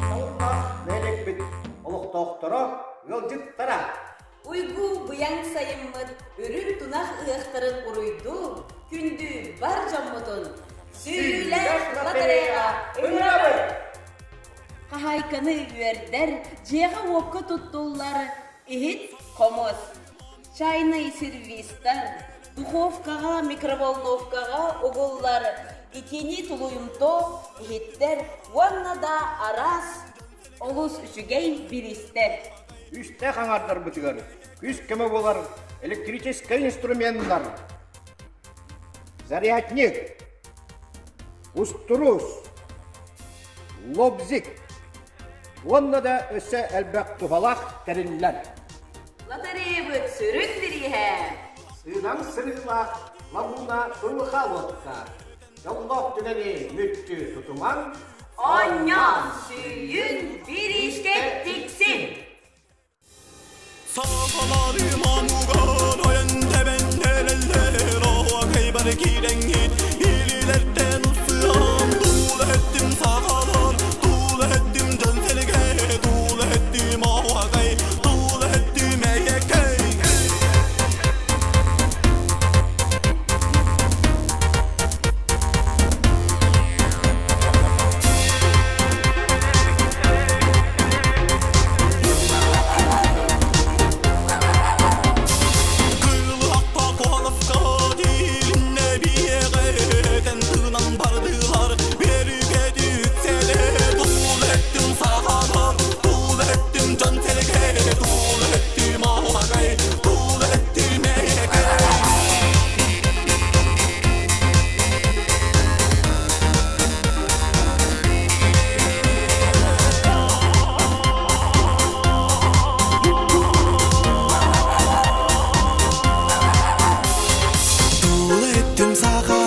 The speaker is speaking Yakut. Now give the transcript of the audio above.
Талыллаах нэһилиэкпит олохтоохторо, ыалдьыттара! Уйгу быйаҥ сайыммыт үрүҥ тунах ыһыахтарын уруйдуу, күндү бар дьоммутун Сүлэх лотереяҕа ыҥырабыт! Хаһаайканы үөрдэр, дьиэҕэ-уокка туттуллар иһит хомус, чайнай сервистар, духовкаҕа, микроволновкаҕа угуллар итини тулуйумтуо иһиттэр уонна да араас олус үчүгэй бириистэр. Үстээх аҥаардарбытыгар күүс-көмө буолар электрическэй инструменнар, зарядник, устуруус, лобзик уонна да өссө элбэх туһалаах тэриллэр. Лотереябыт сүрүн бирииһэ Сыыдам сырыылаах лагуна ПВХ лодка Дьоллоох түгэни мүччү тутумаҥ, Оонньоон сүүйүн бириискэ тиксин! Сахалары мамугар ойон тэбэн элэллэр оһуокай бары киирэҥҥит илиилэртэн устуом туула эттим сахалар туула эттим дьон сэргэ туула эттим оһуокай туула эттим эйэкэй Кыыллахпа куоласка тиилиннэ биэҕэ тыынан бардылар Берүкэти үксэлэ туул эттим сахалар туул эттим дьон сэргэ туул эттим аһаҕай туул эттим эйэкэй Туул эттим сахалар.